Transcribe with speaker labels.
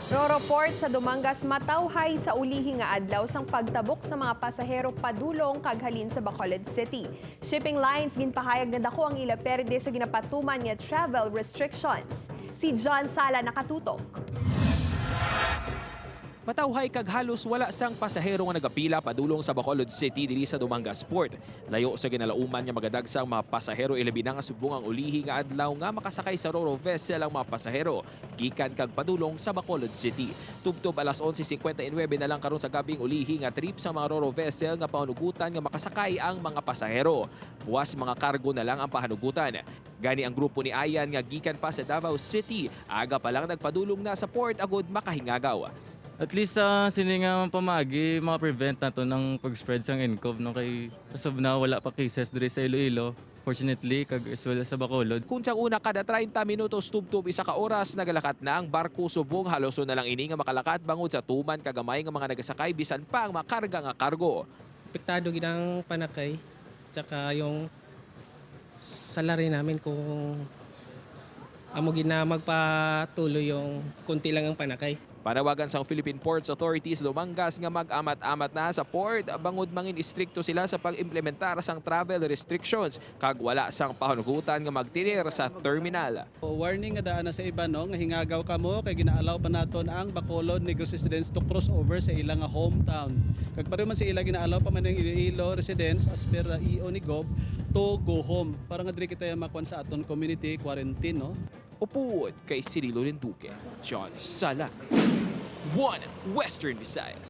Speaker 1: Roro Port sa Dumangas matawhay sa ulihi nga adlaw sang pagtabok sa mga pasahero padulong kag halin sa Bacolod City. Shipping lines ginpahayag na dako ang ila perde sa ginapatuman nga travel restrictions. Si John Sala nakatutok.
Speaker 2: Matawhay kag halos wala sang pasahero nga nagapila padulong sa Bacolod City diri sa Dumangas Port. Layo sa ginalauman nga magadagsang mga pasahero, ilabi na nga subong ang ulihi nga adlaw nga makasakay sa Roro vessel ang mga pasahero gikan kag padulong sa Bacolod City. Tubtob alas 11:59 na lang karon sa gabing ulihi nga trip sa mga Roro vessel nga pahunugutan nga makasakay ang mga pasahero. Buwas mga kargo na lang ang pahanugutan. Gani ang grupo ni Ayan nga gikan pa sa Davao City, aga pa lang nagpadulong na sa port agod makahingagaw.
Speaker 3: At least sa sini nga pamagi, maka-prevent na to ng pag-spread sang nCoV, no, kay as of now wala pa cases diri sa Iloilo. Fortunately, kag as well as sa Bacolod.
Speaker 2: Kung sa una kada 30 minutos tubtob isa ka oras nagalakat na ang barko subong, halos na lang ini nga makalakat bangod sa tuman kagamay nga mga nagasakay bisan pa ang makarga nga kargo.
Speaker 4: Apektado gid ang panakay tsaka yung salary namin kung amo gid na magpatuloy yung kunti lang ang panakay.
Speaker 2: Panawagan sa Philippine Ports Authorities Dumangas nga mag-amat-amat na sa port bangod mangin istrikto sila sa pag-implementar sang travel restrictions kag wala sang pahunugutan nga magtinir sa terminal.
Speaker 5: Warning nga daan na sa iba, no, nga hingagaw kamo kay ginaalaw pa naton ang Bacolod Negros residents to cross over sa ilang nga hometown. Kag pareho man sa ila, ginaalaw pa man ang Iloilo residents as per EO ni Gov to go home para nga diri kita makuan sa aton community quarantine, no.
Speaker 2: Upod kay Cirilo Linduque, John Sala, One Western Visayas.